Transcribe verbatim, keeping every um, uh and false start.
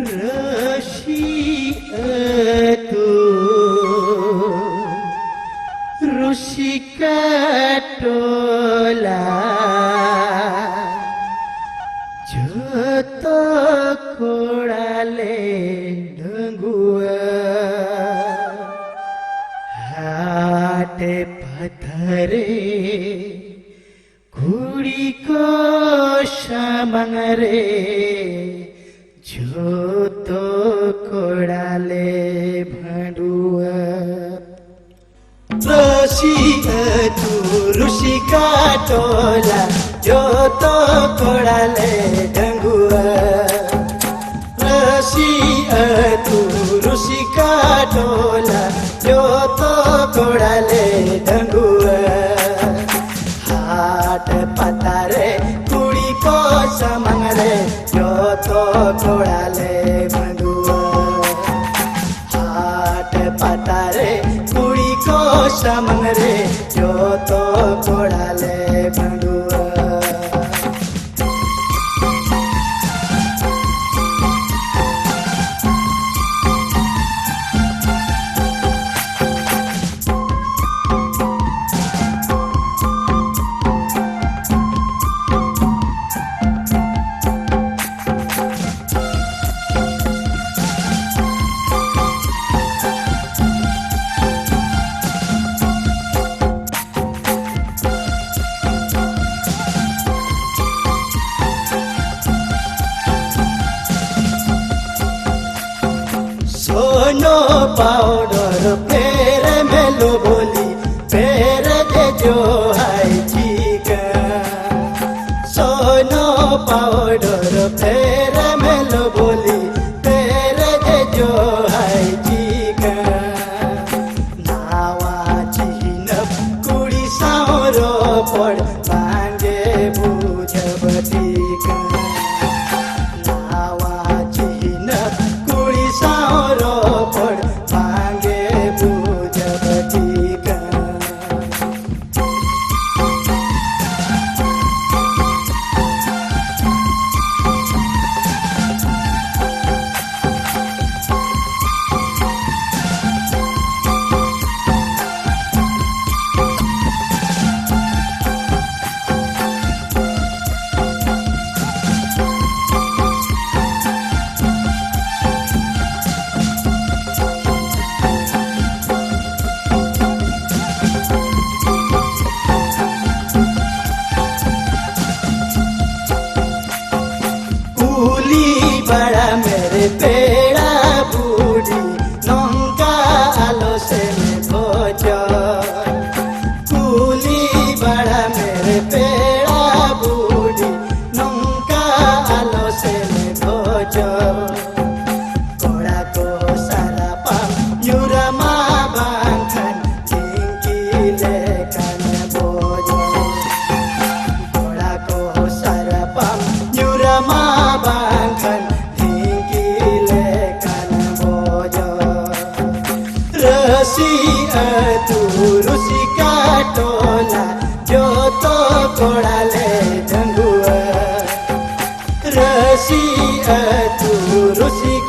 ᱨᱟᱹᱥᱤ ᱟᱹᱛᱩ ᱨᱩᱥᱤᱠᱟ ᱴᱚᱞᱟ, ᱡᱚᱛᱚ ᱠᱚᱲᱟ ᱞᱮ ᱰᱟᱺᱜᱩᱣᱟᱹ᱾ ᱦᱟᱴ ᱯᱟᱛᱟ ᱨᱮ ᱠᱩᱲᱤ ᱠᱚ ᱥᱟᱢᱟᱝ ᱨᱮ ᱡᱚᱛᱚ ᱠᱚᱲᱟ ᱞᱮ ᱵᱷᱟᱺᱰᱩᱣᱟᱹ᱾ ᱨᱟᱹᱥᱤ ᱟᱹᱛᱩ ᱨᱩᱥᱤᱠᱟ ᱴᱚᱞᱟ, ᱡᱚᱛᱚ ᱠᱚᱲᱟ ᱞᱮ ᱰᱟᱺᱜᱩᱣᱟᱹ᱾ ᱨᱟᱹᱥᱤ ᱟᱹᱛᱩ ᱨᱩᱥᱤᱠᱟ ᱴᱚᱞᱟ, ᱡᱚᱛᱚ ᱠᱚᱲᱟ ᱞᱮ ᱰᱟᱺᱜᱩᱣᱟᱹ᱾ ᱦᱟᱴ ᱯᱟᱛᱟ ᱨᱮ ᱠᱩᱲᱤ ᱠᱚ ᱥᱟᱢᱟᱝ ᱨᱮ, ᱡᱚᱛᱚ ᱠᱚᱲᱟ ᱞᱮ ᱵᱷᱟᱺᱰᱩᱣᱟᱹ᱾ ᱦᱟᱴ ᱯᱟᱛᱟ ᱨᱮ ᱠᱩᱲᱤ ᱠᱚ ᱥᱟᱢᱟᱝ ᱨᱮ, ᱡᱚᱛᱚ ᱠᱚᱲᱟ ᱞᱮ ᱵᱷᱟᱺᱰᱩᱣᱟᱹ᱾ सोनो पाउडर फेरे मेलो बोली, फेरे दे जो हाय चिकन। सोनो पाउडर फेरे मेलो बोली, फेरे दे जो हाय चिकन। ᱱᱟᱣᱟ ᱪᱤᱱᱦᱟᱹᱯ ᱠᱩᱲᱤ ᱥᱟᱶ ᱨᱚᱯᱚᱲ ᱵᱟᱝᱜᱮ ᱵᱩᱡᱷᱟᱹᱣ ᱴᱷᱤᱠ᱾ ᱱᱟᱣᱟ ᱪᱤᱱᱦᱟᱹᱯ ᱠᱩᱲᱤ ᱥᱟᱶ ᱨᱚᱯᱚᱲ ᱵᱟᱝᱜᱮ ᱠᱩᱞᱤ ᱵᱟᱲᱟ ᱢᱮᱨᱮ ᱯᱮᱲᱟ ᱵᱩᱰᱷᱤ, ᱱᱚᱝᱠᱟ ᱟᱞᱚ ᱥᱮᱱ ᱵᱚᱡᱚᱨ᱾ ᱠᱩᱞᱤ ᱵᱟᱲᱟ ᱢᱮᱨᱮ ᱯᱮᱲᱟ ᱵᱩᱰᱷᱤ, ᱱᱚᱝᱠᱟ ᱟᱞᱚ ᱥᱮᱱ ᱵᱚᱡᱚᱨ᱾ ᱠᱚᱲᱟ ᱠᱚ ᱥᱟᱨᱟᱯᱟᱢ ᱧᱩᱨᱟᱢᱟ, ᱵᱟᱝᱠᱷᱟᱱ ᱰᱷᱤᱝᱠᱤ ᱞᱮᱠᱟᱱ ᱵᱚᱡᱚᱨ᱾ ᱠᱚᱲᱟ ᱠᱚ ᱥᱟᱨᱟᱯᱟᱢ ᱧᱩᱨᱟᱢᱟ, ᱵᱟᱝᱠᱷᱟᱱ ᱰᱷᱤᱝᱠᱤ ᱞᱮᱠᱟᱱ ᱵᱚᱡᱚᱨ᱾ ᱨᱟᱹᱥᱤ ᱟᱹᱛᱩ ᱨᱩᱥᱤᱠᱟ ᱴᱚᱞᱟ, ᱡᱚᱛᱚ ᱠᱚᱲᱟ ᱞᱮ ᱰᱷᱟᱺᱜᱩᱣᱟᱹ᱾ ᱨᱟᱹᱥᱤ ᱟᱹᱛᱩ ᱨᱩᱥᱤᱠᱟ